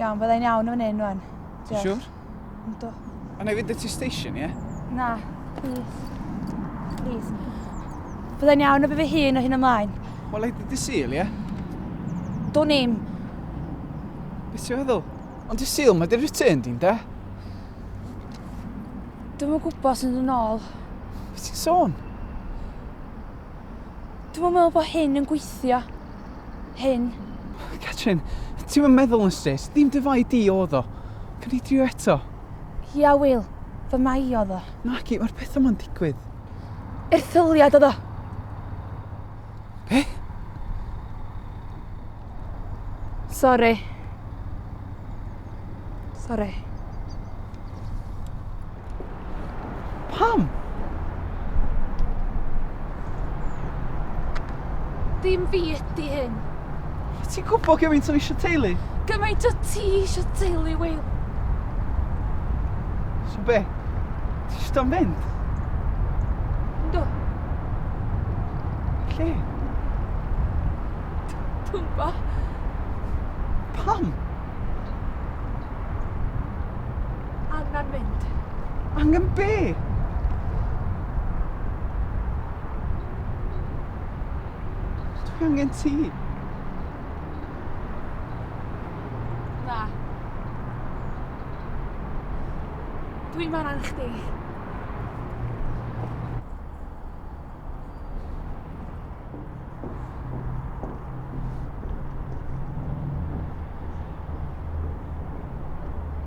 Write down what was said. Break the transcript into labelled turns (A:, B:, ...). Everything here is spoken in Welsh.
A: Iawn, byddai'n iawn yn fan hyn rwan.
B: Ti'n siŵr?
A: Yndw.
B: A na i fynd ti station, ie?
A: Na, please. Please. Byddai'n iawn o fy hun o hyn ymlaen.
B: Wel, ei di Sul, ie?
A: Do'n i'm.
B: Beth ti'n feddwl? Ond di Sul, mae di return di'n de?
A: Dwi'm yn gwybod sy'n dod yn ôl.
B: Beth ti'n sôn?
A: Dwi'm yn meddwl bod hyn yn gweithio. Hyn.
B: Catrin, ti'n yn meddwl yn straight. Ddim dy fai di oedd o. Can i drio eto?
A: Ia, Will. Fy mai oedd o.
B: Naci, mae'r pethau ma'n digwydd.
A: Erthyliad oedd o.
B: Be?
A: Sori. Sori.
B: Pam?
A: Dim fi ydi hyn.
B: Ti'n gwybod gymaint o'n eisiau teulu?
A: Gymaint o ti eisiau teulu, Will.
B: So be? Ti eisiau am fynd?
A: Yndw.
B: Lle?
A: Dwi'm bo.
B: Pam?
A: Angen mynd.
B: Angen be? Dwi angen ti.
A: Na. Dwi'n angen chdi.